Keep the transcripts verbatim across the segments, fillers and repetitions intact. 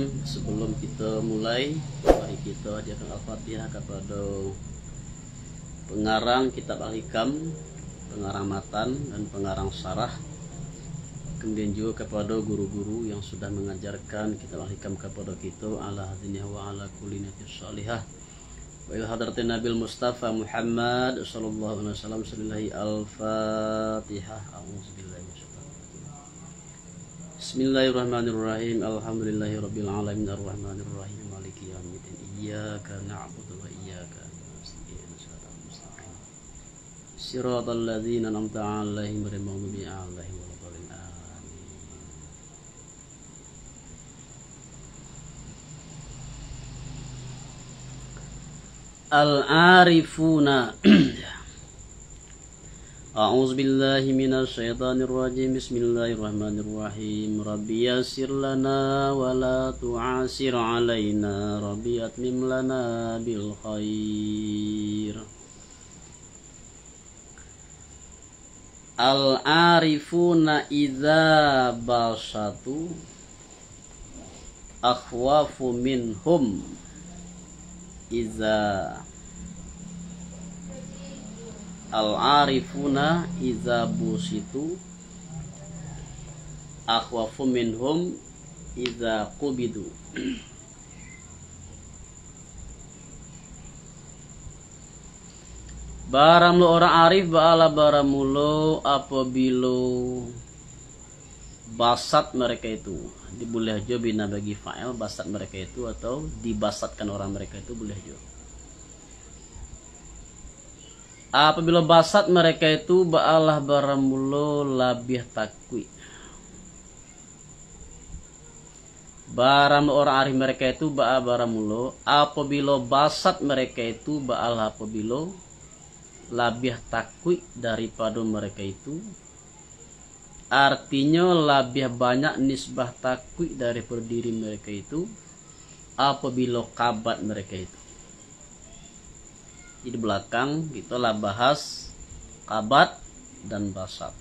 Sebelum kita mulai, mari kita hadiahkan Al-Fatihah kepada pengarang kitab Al-Hikam, pengarang matan dan pengarang syarah. Kemudian juga kepada guru-guru yang sudah mengajarkan kitab Al-Hikam kepada kita, ala hadinah wa ala kulli niyatin salihah. Wa ila hadratin Nabil Mustafa Muhammad sallallahu alaihi wasallam. Bismillahirrahmanirrahim. Al-Fatihah. A'udzubillahi minasyaitonir rajim. Bismillahirrahmanirrahim. Alhamdulillahirabbil alamin, arrahmanirrahim, maliki yaumiddin. Iyyaka na'budu wa iyyaka nasta'in. Shiratal ladzina an'amta 'alaihim ghairil maghdubi 'alaihim waladdallin. Amin. Al-Arifuna. A'udzubillahi minasyaitonirrajim. Bismillahirrahmanirrahim. Rabbi yassir lana wa la tu'assir alaina. Rabbi atmim lana bil khair. Al-arifuna idza basatu akhwafu minhum iza al-arifuna iza busitu akhwafu minhum iza qubidu. Baramulo urang arif baalah baramulo apabilo basat mereka itu. Di-, buliah jo bina bagi fa'il basat mereka itu, atau dibasatkan orang mereka itu, buliah jo. Apabilo basat mereka itu baalah baramulo labiah takuik. Baramulo urang arif mereka itu baa baramulo, apabilo basat mereka itu baalah apabilo labiah takuik daripado mereka itu, artinyo labiah banyak nisbah takuik daripado diri mereka itu, apabilo kabat mereka itu. Jadi, di balakang kito lah bahas kabat dan basat.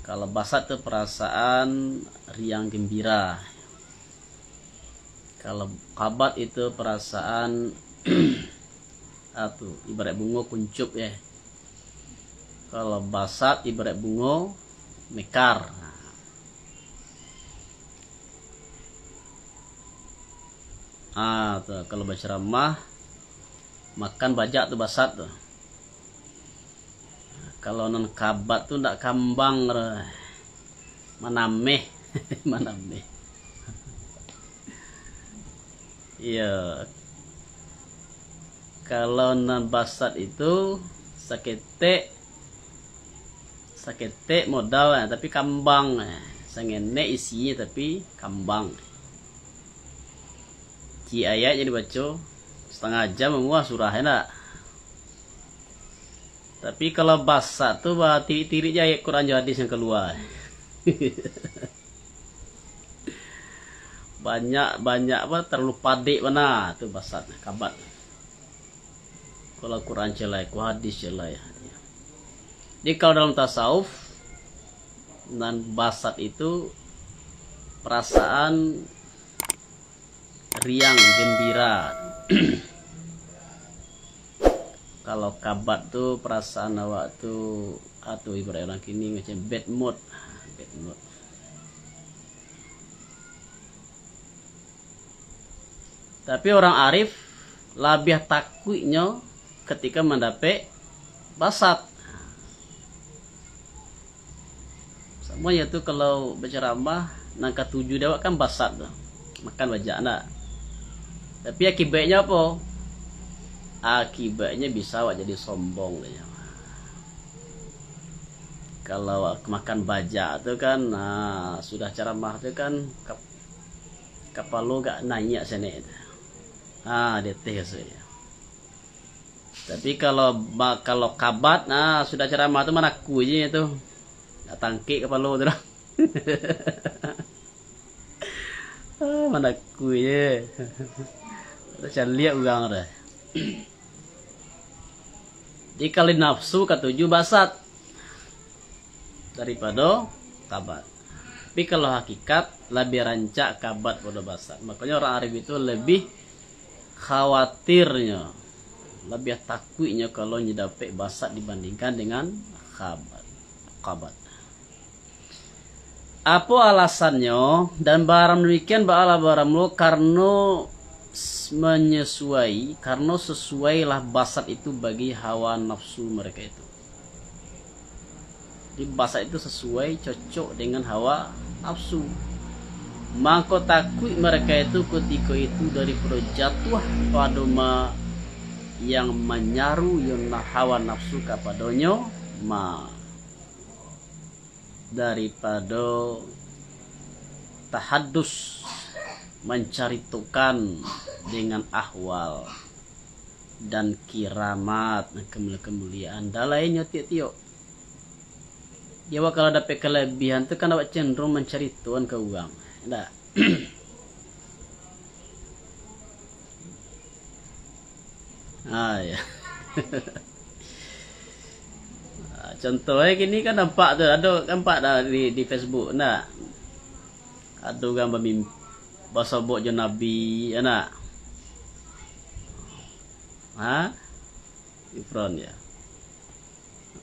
Kalau basat tu perasaan riang gembira. Kalau kabat itu perasaan, ah, tu, ibarat bungo kuncup, ya. Kalau basat ibarat bungo mekar. Ah, tu, kalau baceramah, makan bajak tu basat tu. Kalau nan kabat tu ndak kambang, manameh, manameh. Iyo. Kalau nan basat itu saketek, saketek modal, tapi kambang, sangenek isinyo tapi kambang. Ciek ayat nan dibaco, satangah jam mamuah surah, indak? Tapi kalau basat tu, batirik-tirik je ayat Quran jo hadis nan kalua. Banyak, banyak apa, terlalu padek bana tu basat, kabat. Kalau Quran ciek lai, kalau hadis ciek lai. Jadi, kalau dalam tasawuf, nan basat itu perasaan riang, gembira. Kalau kabat tu, perasaan awak tu, ah, tu ibarat urang kini macam bad mood. Bad mood. Tapi urang arif labiah takuiknyo ketika mandapek basat. Samo jo tu, kalau baceramah, nan katuju di awak kan basat tu. Makan bajak ndak? Tapi akibatnyo apo? Akibatnyo bisa awak jadi sombong, katonyo. Kalau awak makan bajak tu kan, nah, sudah ceramah tu kan, kap-, kapalo agak naiak sanak tu. Ah, di ateh rasonyo. Tapi kalau ba-, kalau kabat, nah, sudah ceramah tu manaku je tu. Nak tangkek kapalo tu dah. Ah, manaku je. Caliak urang dah. Jadi, kalau nafsu katuju basat daripado kabat. Tapi kalau hakikat, labiah rancak kabad pado basat. Makonyo urang arif itu labiah khawatirnyo, labiah takuiknyo kalau nyo dapek basat dibandingkan dengan khabad, kabad. Apo alasannyo? Dan barang demikian baalah barang lo, karano s-, menyesuai, karano sesuailah basat itu bagi hawa nafsu mereka itu. Jadi, basat itu sesuai, cocok dengan hawa nafsu. Mangko takuik mereka itu kutiko itu daripado jatuah pado ma-, yang manyaru yo na-, hawa nafsu kapadonyo, ma-, daripado tahadus, mancaritokan dengan ahwal dan kiramat, kemuliaan-kemuliaan dan lainnyo tiok-tiok. Jadi awak kalau dapek kalabiahan tu kan awak cenderung mancaritoan ka urang, ndak? Ah, ya. Ah, contoh, eh, kini kan nampak tu, ado nampak dah di, di Facebook, ndak? Ado urang bamim-, basobok jo Nabi, ya ndak? Ha? Ifron, ya.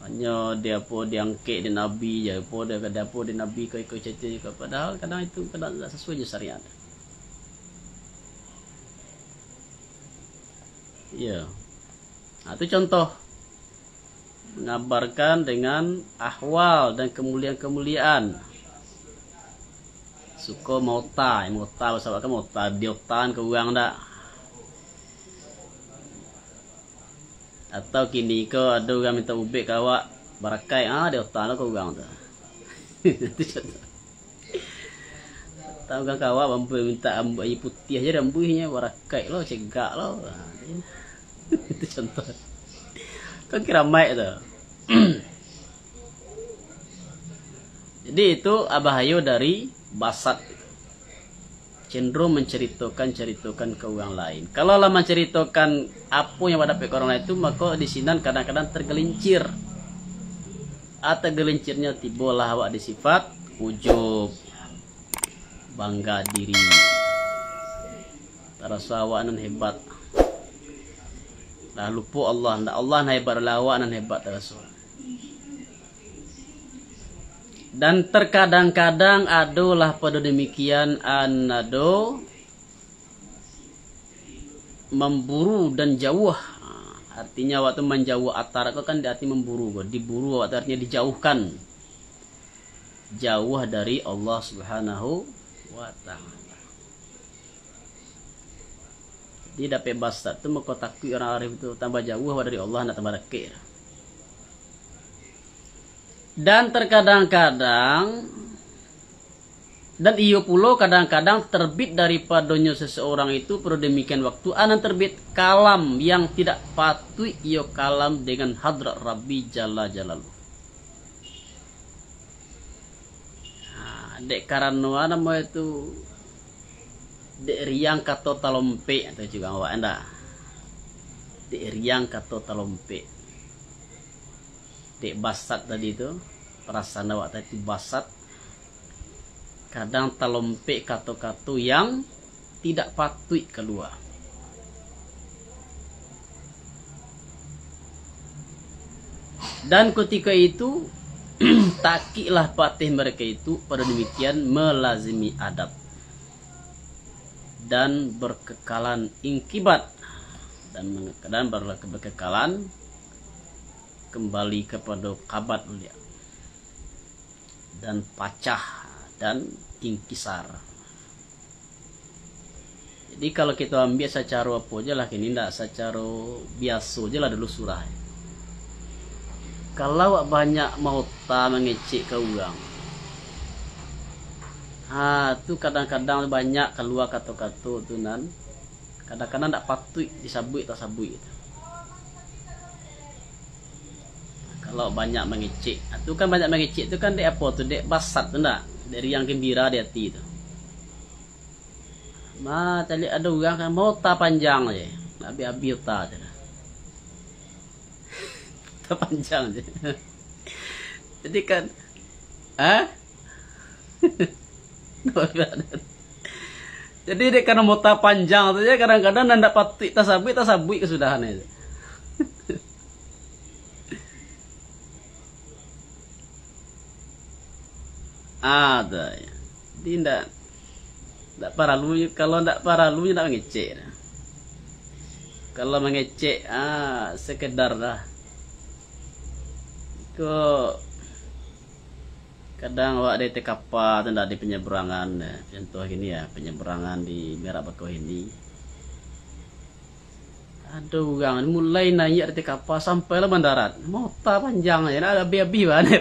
Hanyo di apo, diangkek di Nabi je, apo di, di apo di Nabi ko iko carito ko, padahal kadang itu kadang indak sasuai jo syariat. Iya. Nah, itu contoh mengabarkan dengan ahwal dan kemuliaan-kemuliaan. Suko maota, maota, sabab kan maota, diotaan ka urang dak? Atau kini ko ado urang minta ubek ka awak, barakaik, ah, diotaan lo ka urang tu. Itu contoh. Atau urang ka awak, mampu minta ambu-, aia putiah je diambuihnyo, barakaik lo, cegak lo. Itu contoh. Kan kiramaik tu. Jadi, itu bahayo dari basat. Cenderung mancaritokan-caritokan ka urang lain. Kalau lah mancaritokan apo yang awak dapek ka urang lain tu, mako di sinan kadang-kadang tergelincir. Ah, tergelincirnyo tibolah awak di sifat ujub, bangga diri. Taraso awak nan hebat. Lah lupo Allah, ndak Allah nan hebat, lah awak nan hebat taraso. Dan terkadang-kadang adolah pado demikian, an ado memburu dan jauah. Artinya awak tu manjauah, atar ko kan di arti memburu ko, diburu awak tu artinya dijauhkan. Jauah dari Allah Subhanahu wa Ta'ala. Jadi, dapek basat tu mako takuik urang arif tu, tambah jauah dari Allah, ndak tambah dakek. Dan terkadang-kadang, dan iyo pulo kadang-kadang terbit daripadonyo seseorang itu, pado demikian waktu, anan terbit kalam yang tidak patuik iyo kalam dengan hadrat Rabbi Jalla Jalaluh. Ha, dek karano namo itu, dek riang kato talompek, tu juga awak ndak? Dek riang kato talompek. Dek basat tadi tu, perasaan awak tadi tu basat. Kadang talompek kato-kato yang tidak patuik kalua. Dan kutiko itu, takiklah patih mereka itu, pado demikian melazimi adab dan berkekalan inkibat, dan menge-, dan ber-, berkekalan kembali kepada kabat mulia dan pacah dan ingkisar. Jadi, kalau kito ambiak sacaro apo je lah kini, ndak, sacaro biaso je lah dulu surah. Kalau awak banyak maota mangecek ka urang, ha, tu kadang-kadang banyak kalua kato-kato tu nan kadang-kadang ndak patuik disabuik tasabuik. Kalau banyak mangecek, ha, tu kan banyak mangecek tu kan dek apo tu, dek basat tu ndak? Dek riang gembira di ati tu. Ma, caliak ado urang kan, maota panjang je. Abih-abih ota je lah. Ota panjang je. Jadi kan, ha? Jadi, dek karano mota panjang tu je, kadang-kadang nan ndak patuik tasabuik, tasabuik kasudahan tu. Ah, tu. Jadi, ndak, ndak paralu, kalau ndak paralu, ndak mangecek. Kalau mangecek, ah, sekedar lah. Ko kadang awak dari T K P tu ndak di penyeberangan, eh, contoh gini ya, penyeberangan di Merak Bakauheni. Ado urang mulai naiak dari T K P sampai lah mandarat. Mota panjang je, ndak abih-abih bana.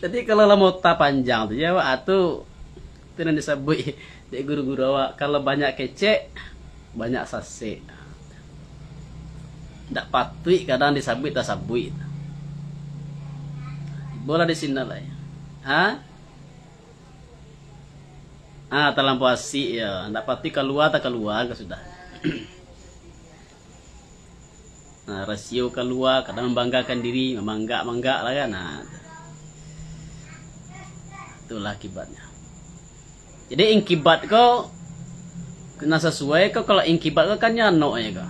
Jadi, kalau lah mota panjang tu, ya, awak tu, tu nan disabuik dek guru-guru awak, kalau banyak kecek, banyak sasek. Ndak patuik kadang disabuik, tasabuik. Bola di sini lah, ya. Ha? Ah, talampau asik, ya. Ndak patuik kalua, takalua ka sudah. Nah, rasio kalua, kadang mambanggakan diri, mamanggak-manggak lah kan. Nah, itulah akibatnya. Jadi, ingkibat ko, kena sasuai ko, kalau ingkibat ko kan nyanok je ko.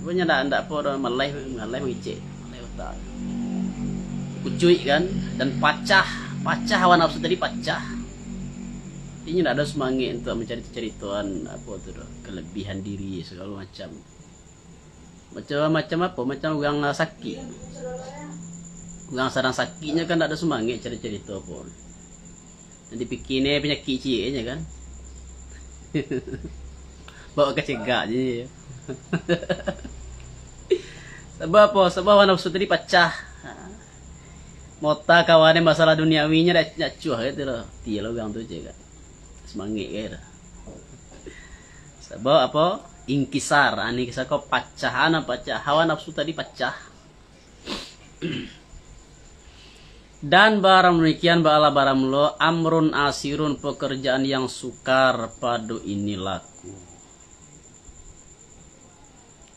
Pokoknya ndak, ndak apo doh, malai, malai mangicik, malai utak. Kucuik kan, dan pacah, pacah hawa nafsu tadi pacah. Inyo ndak ado sumangek untuk mancari caritoan apo tu doh, kelebihan diri, segalo macam. Macam, macam apo? Macam urang, ah, sakik. Urang sadang sakiknyo kan ndak ado sumangek cari carito apo. Nan dipikia ni panyakik ciek je kan. Bawa kacegak je. Sabab apo? Sabab hawa nafsu tadi pacah. Ha. Mota kawan ni masalah duniawinya dah, dah cuah gitu loh. Tiyo lah urang tu je kan. Sumangek ke dah. Sabab apo? Ingkisar. Ah, ni kisah ko pacah, ana pacah. Hawa nafsu tadi pacah. Dan barang demikian baalah barang mulo, amrun asirun, pekerjaan yang sukar pado ini laku.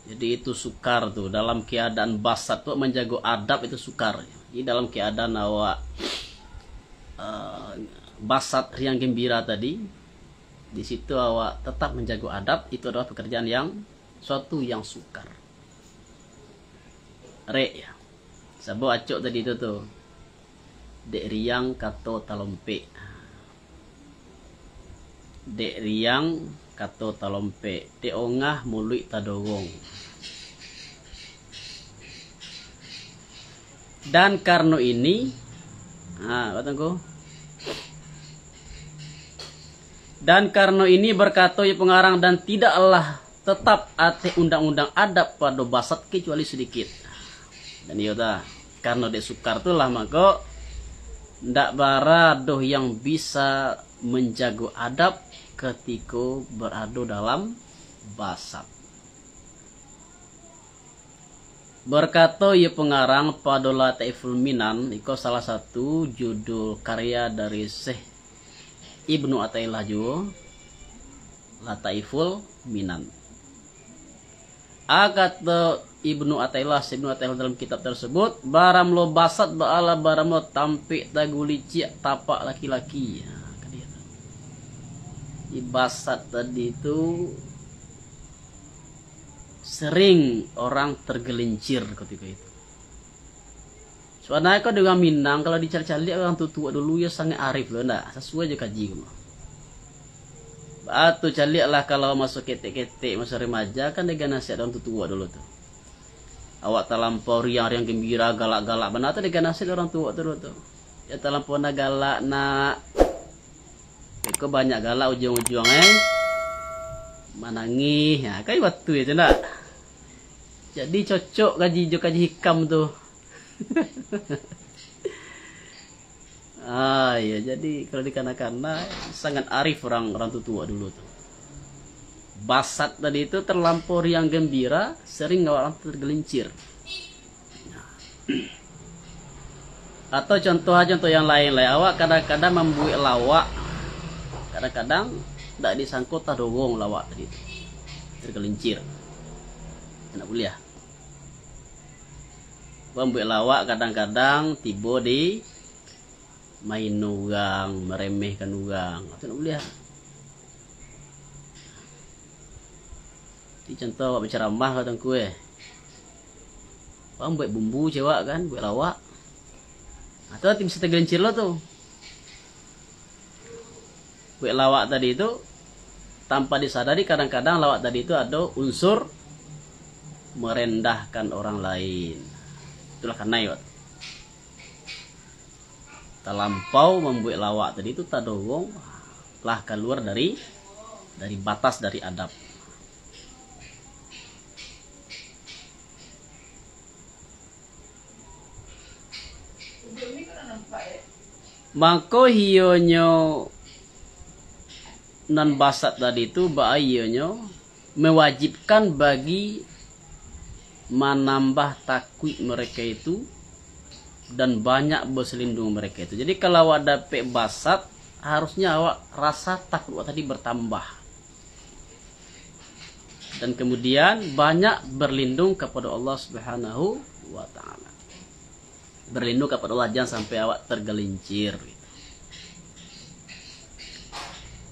Jadi itu sukar tu, dalam keadaan basat tu manjago adab itu sukar. Jadi dalam keadaan awak, eh, basat riang gembira tadi, di situ awak tetap manjago adab, itu adalah pekerjaan yang, suatu yang sukar. Rek ya. Sabab acok tadi tu tu. Dek riang kato talompek. Dek riang kato talompek, dek ongah muluik tadorong. Dan karano ini, ha, kata ko. Dan karano ini bakato iyo pangarang, dan tidaklah tetap ateh undang-undang adab pado basat kecuali sadikit. Dan iyo ta, karano dek sukar tu lah mako, ndak bara doh yang bisa manjago adab katiko barado dalam basat. Bakato iyo pangarang pado Lataiful Minan, iko salah satu judul karya dari Syekh Ibnu Athaillah juo, Lataiful Minan. A kato Ibnu Athaillah, Ibnu Athaillah dalam kitab tersebut, baramulo basat baalah baramulo tampek taguliciak tapak laki-laki. Ha, kan itu. Di basat tadi tu sering orang tergelincir ketika itu. Sabananyo ko di urang Minang, kalau dicaliak-caliak urang tutuo dulu, yo sangaik arif lo, ndak? Sasuai jo kaji ko mah. Baa tu caliaklah kalau maso ketek-ketek, maso remaja, kan dek nasihat urang tutuo dulu tu. Awak talampau riang-riang gembira, galak-galak bana tu dek nasihat urang tuo tu dulu tu. Yo talampau nah galak, nak. Iko banyak galak ujuang-ujuang, eh. Manangih. Ha, kan baitu yo tu, ndak? Jadi cocok kaji jo kaji hikam tu. Ah, iyo, jadi kalau dikana-kana, sangat arif urang, urang tutuo dulu tu. Basat tadi tu talampau riang gembira, sering awak urang tergelincir. Atau contoh, contoh yang lain lai, awak kadang-kadang mambuek lawak, kadang-kadang ndak disangko tadorong lawak tadi tu, tergelincir. Ndak buliah. Pambuek lawak kadang-kadang tibo di maino urang, maremehkan urang. Itu ndak buliah. Jadi contoh awak bacaramah ka Tuangku, eh. Pambuek bumbu cewak kan, buek lawak. Atau ati bisa tagalincir lo tu. Buek lawak tadi tu, tanpa disadari kadang-kadang lawak tadi tu ado unsur merendahkan orang lain. Itulah kanai, Pak. Talampau mambuek lawak tadi tu tadorong lah kaluar dari, dari batas dari adab. Mako hiyonyo nan basat tadi tu, baa iyonyo mewajibkan bagi manambah takuik mereka itu dan banyak berselindung mereka itu. Jadi kalau awak dapek basat, harusnya awak rasa takut awak tadi bertambah. Dan kemudian banyak berlindung kepada Allah Subhanahu wa Ta'ala. Berlindung kepada Allah, jangan sampai awak tergelincir.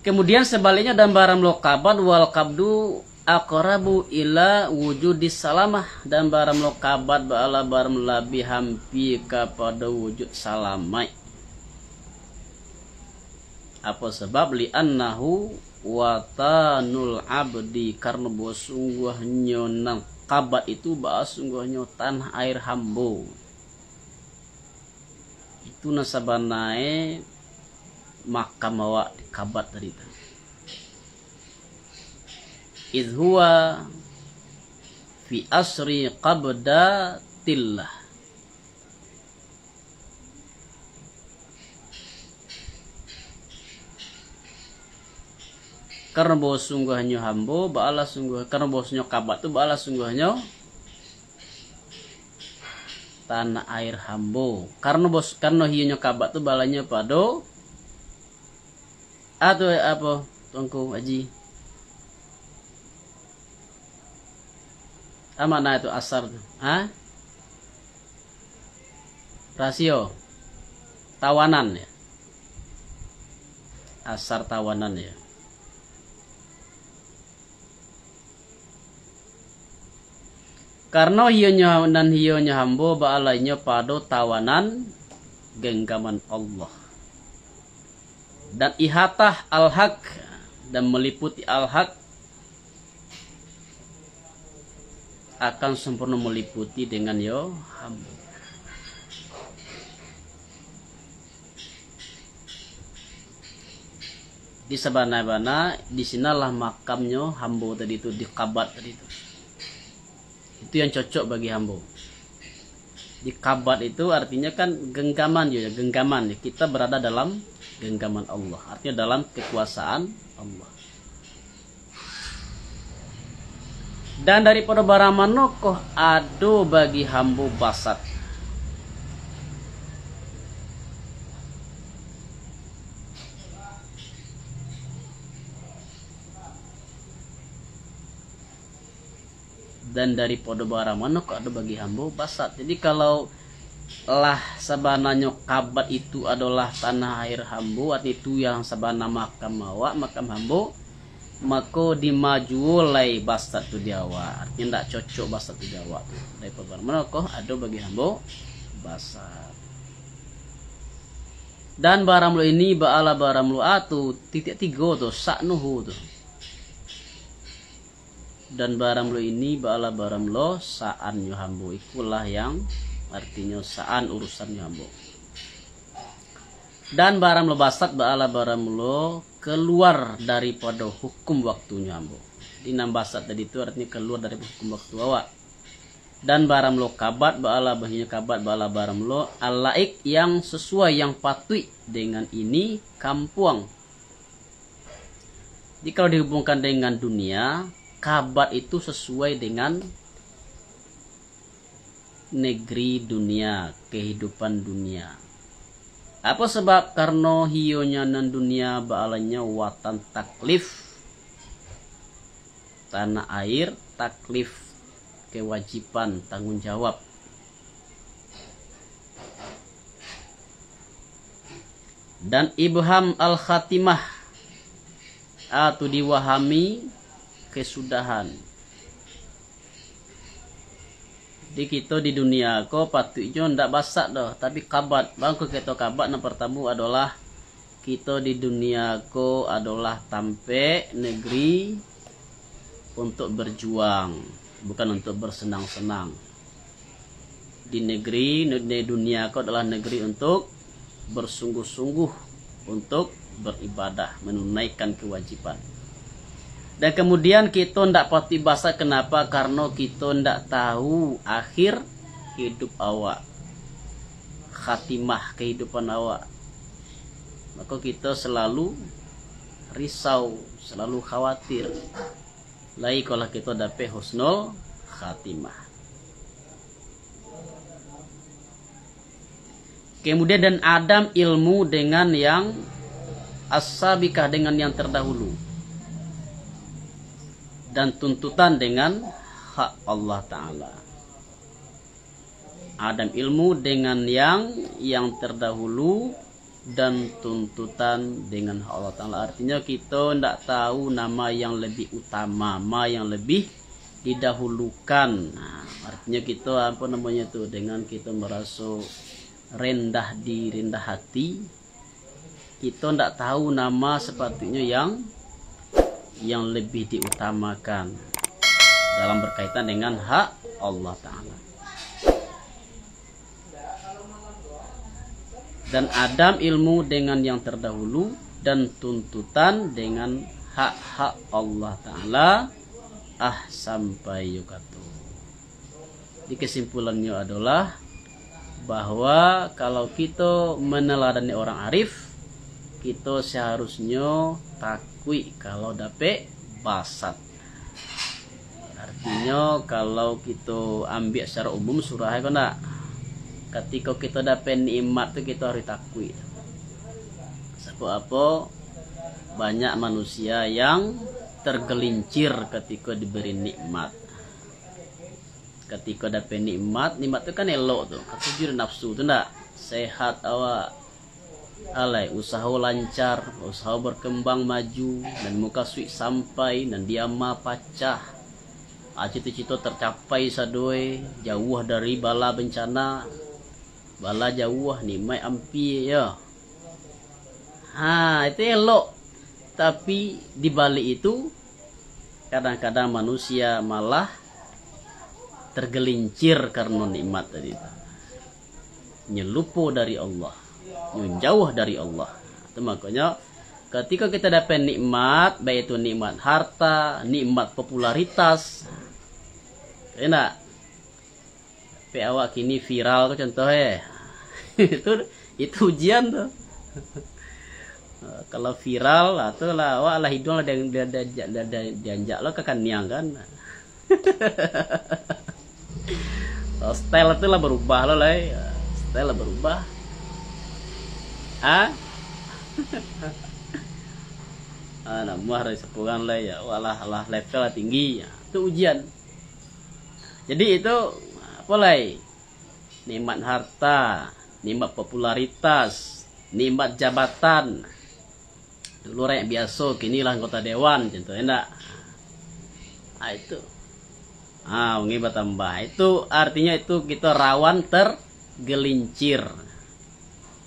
Kemudian sebaliknya, dan barang lo kabat, wal kabdu aqrabu ila wujudis salamah, dan barang lo kabat baalah barang lebih hampir kepada wujud salamaik. Apa sebab? Li'annahu watanul abdi, karena bahwa sungguhnyo nan kabat itu, bahwa sungguhnyo tanah air hambo. Itu nan sabanae makam awak di kabat tadi tu. Idh huwa fi asri qabdatillah. Karena bahwa sungguhnyo hambo, baalah sungguh, karena bahwasonyo kabat tu, baalah sungguhnyo tanah air hambo. Karena bos, karena hiyonyo kabat tu, baalahnyo pado, atau apo, Tuangku Aji? Apo makna itu asar tu? Ha? Rasio. Tawanan, ya. Asar tawanan, ya. Karena hiyonyo, nan hiyonyo hambo baalahnyo pado tawanan genggaman Allah. Dan ihatah al-haq, dan meliputi al-haq, akan sempurna meliputi dengan yo hambo. Di sabana-bana, di sinalah makamnyo hambo tadi tu, di kabat tadi tu. Itu yang cocok bagi hambo. Di kabat itu artinya kan genggaman, yo, genggaman. Kita berada dalam genggaman Allah, artinya dalam kekuasaan Allah. Dan daripado barang manokoh ado bagi hambo basat? Dan daripado barang manokoh ado bagi hambo basat? Jadi kalau lah sabananyo kabat itu adolah tanah air hambo, arti itu yang sabana makam awak, makam hambo, mako dimajuo lai basat tu di awak. Artinyo ndak cocok basat tu di awak tu. Daripado barang manokoh ado bagi hambo basat. Dan barang lo ini baalah barang lo atu, titik tigo tu, saknuhu tu. Dan barang lo ini baalah barang lo saannyo hambo, ikulah yang artinyo saan urusannyo hambo. Dan barang lo basat baalah barang lo kaluar daripado hukum waktunyo hambo. Di nan basat tadi tu artinyo kaluar dari hukum waktu awak. Dan barang lo kabat baalah bahinyo kabat baalah barang lo alaik yang sesuai, yang patuik dengan ini kampuang. Jadi kalau dihubungkan dengan dunia, kabat itu sesuai dengan negeri dunia, kehidupan dunia. Apo sebab? Kareno hiyonyo nan dunia baalannyo watan taklif, tanah air, taklif, kewajiban, tanggung jawab. Dan ibham al-khatimah, atau diwahami kesudahan. Jadi kito di dunia ko patuiknyo ndak basak doh, tapi kabat. Bangko kito kabat, nan partamo adolah kito di dunia ko adolah tampek, negeri untuk berjuang, bukan untuk bersenang-senang. Di negeri, di dunia ko adolah negeri untuk bersungguh-sungguh untuk beribadah, menunaikan kewajiban. Dan kemudian kito ndak patuik basak, kenapa? Karno kito ndak tahu akhir hidup awak, khatimah kehidupan awak. Mako kito selalu risau, selalu khawatir. Lai kolah kito dapek husnul khatimah. Kemudian, dan adam ilmu dengan yang as-sabikah, dengan yang terdahulu, dan tuntutan dengan hak Allah Ta'ala. Adam ilmu dengan yang, yang terdahulu, dan tuntutan dengan hak Allah Ta'ala. Artinyo, kito ndak tahu nama yang lebih utama, ma yang lebih didahulukan. Nah, artinyo kito, apo namonyo tu, dengan kito maraso rendah di, rendah hati, kito ndak tahu nama sepatuiknyo yang, yang lebih diutamakan dalam berkaitan dengan hak Allah Ta'ala. Dan adam ilmu dengan yang terdahulu, dan tuntutan dengan hak-hak Allah Ta'ala, ah, sampai yo kato. Jadi kesimpulannyo adolah bahwa kalau kito meneladani orang arif, kito seharusnyo takuik kalau dapek basak. Artinyo, kalau kito ambiak secara umum, surah ko ndak? Katiko kito dapek nikmat tu, kito harus takuik. Sabab apo? Banyak manusia yang tergelincir katiko diberi nikmat. Katiko dapek nikmat, nikmat tu kan elok tu, katuju dek nafsu tu ndak? Sehat awak, alai usaho lancar, usaho berkembang maju, nan mukasuik sampai, nan diama pacah, ah, cito-cito tercapai sadoi, jauah dari bala bencana, bala jauah, nikmat ampia, yo. Ha, itu elok. Tapi di balik itu, kadang-kadang manusia malah tergelincir karena nikmat tadi tu. Nyo lupo dari Allah, nyo jauah dari Allah. Itu makonyo, ketika kita dapat nikmat, baik itu nikmat harta, nikmat popularitas, enak. Tapi awak kini viral ko contoh, eh. Itu, itu ujian tu. Kalau viral lah, tu lah awak lah, hiduang lah dia, dia, dia, dia, dia dianjak lo ka kaniang kan. Oh, style tu lah berubah lo, lai. Style lah berubah. Ah? Ah, namuah dari sepuran, lai, ya. Wah, lah, lah level lah tinggi. Ya. Tu ujian. Jadi itu, apo lai? Nikmat harta, nikmat popularitas, nikmat jabatan. Dulu rakyat biaso, kini lah anggota dewan, contoh, ya ndak? Ah, itu. Ah, wongi batambah. Itu artinyo itu kito rawan tergelincir.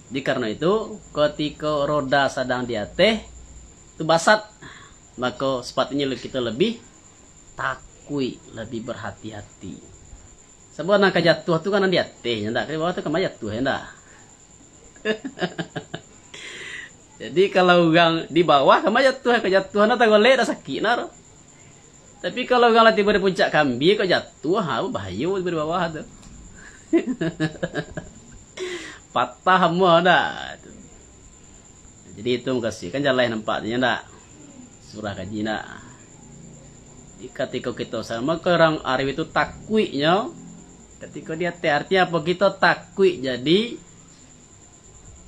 Jadi karena itu, ketika roda sadang di ateh, tu basat, mako sepatutnyo kito lebih takuik, lebih berhati-hati. Sabab nan ka jatuah tu kan nan di ateh, ndak? Ka di bawah tu kan jatuah, ndak? Jadi kalau urang di bawah kan jatuah, ka jatuah, nah, tagolek, dah sakik, nah, tu. Tapi kalau urang lah tibo di puncak kambie, kok jatuah, ha, bahayo tibo di bawah tu. Patah amuah dah. Jadi itu mukasuik kan, jaleh nampak tu, ndak? Surah kaji ndak? Jadi katiko kito sama ke urang arif itu takuiknyo, katiko di ateh, artinya apo? Kito takuik jadi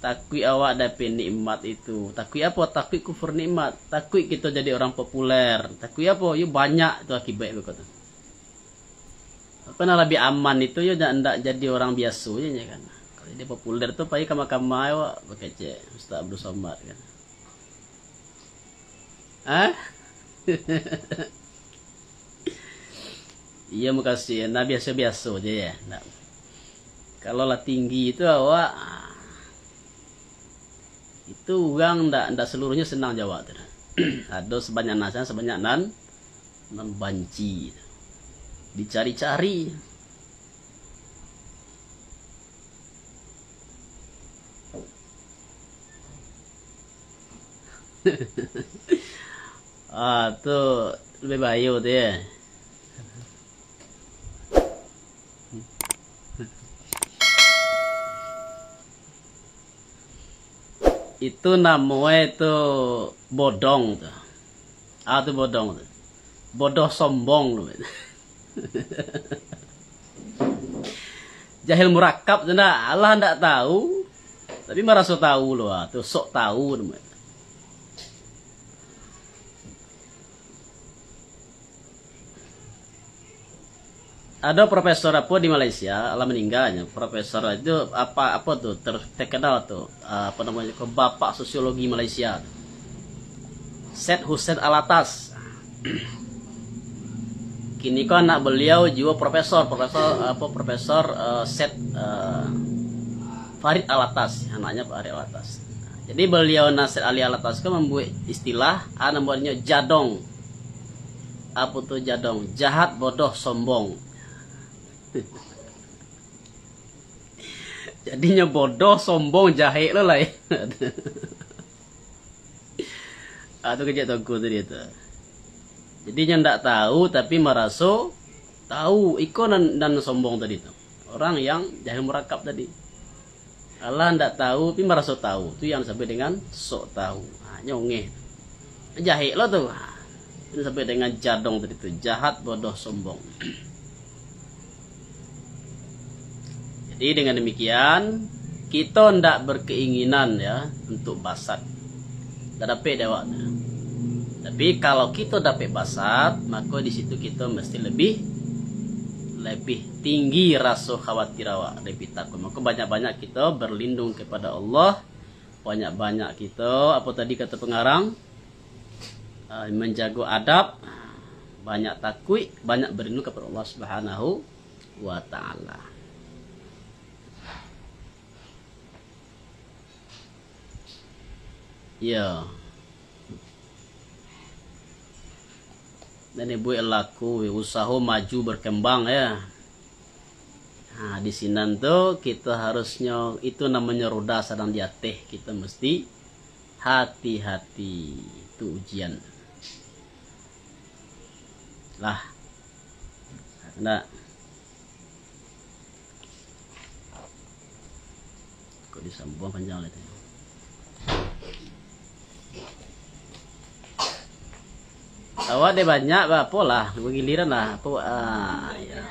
Takuik awak dapek nikmat itu. Takuik apo? Takuik kufur nikmat. Takuik kito jadi urang populer. Takuik apo? Yo banyak tu akibaik ko tu. Apo nan labiah aman itu, yo ndak, ndak jadi urang biaso je, kan. Jadi populer tu pai kama-kama awak bakecek Ustaz Abdul Somad kan. Hah? Iya, makasih. Nah, biaso-biaso je ya. Nah, kalau lah tinggi itu awak, itu urang ndak, ndak seluruhnya senang jawab tu. Ado sabanyak nan sayang, sabanyak nan, nan banci. Dicari-cari. Ah, tu lebih bayu tu ya. Itu namoe tu bodong tu. Ah, tu bodong tu. Bodoh sombong tu. Jahil murakab tu ndak, alah ndak tahu, tapi maraso tahu lo, ah, tu sok tahu namoe. Ado profesor apo di Malaysia, lah maninggalnyo. Profesor itu apa, apo tu, ter-, terkenal tu, ah, apo namonyo, ko, bapak sosiologi Malaysia tu. Said Hussein Alatas. Kini ko anak beliau juo profesor, profesor, apo, Profesor, eh, Said, eh, Farid Alatas, anaknyo Farid Alatas. Jadi beliau nan Said Ali Alatas ko mambuek istilah, ah, namonyo jadong. Apo tu jadong? Jahat, bodoh, sombong. Jadinyo bodoh, sombong, jahek lo lai. Ah, tu kecek Tuanku tadi tu. Jadi, nyo ndak tahu, tapi maraso tahu. Iko nan, nan sombong tadi tu. Orang yang jahil murakab tadi. Alah ndak tahu, tapi maraso tahu. Tu yang disabuik dengan sok tahu. Ha, nyongeh. Jahek lo tu. Ha, itu disabuik dengan jadong tadi tu. Jahat, bodoh, sombong. Jadi, dengan demikian, kito ndak berkeinginan, ya, untuk basat. Ndak dapek dek awak tu. Tapi, kalau kito dapek basat, mako di situ kito mesti lebih, lebih tinggi raso khawatir awak, lebih takut. Mako, banyak-banyak kito berlindung kepada Allah, banyak-banyak kito, apo tadi kato pengarang, ah, manjago adab, banyak takuik, banyak berlindung kepada Allah Subhanahu wa Ta'ala. Iyo. Dan dibuek laku, usaho maju berkembang, ya. Nah, di sinan tu kito harusnyo, itu namonyo roda sadang di ateh, kito mesti hati-hati. Itu ujian. Lah. Ndak. Kok disambuang panjang lah tu. Awak deh banyak, bah, apolah, bagiliran lah, apo, ah, ya.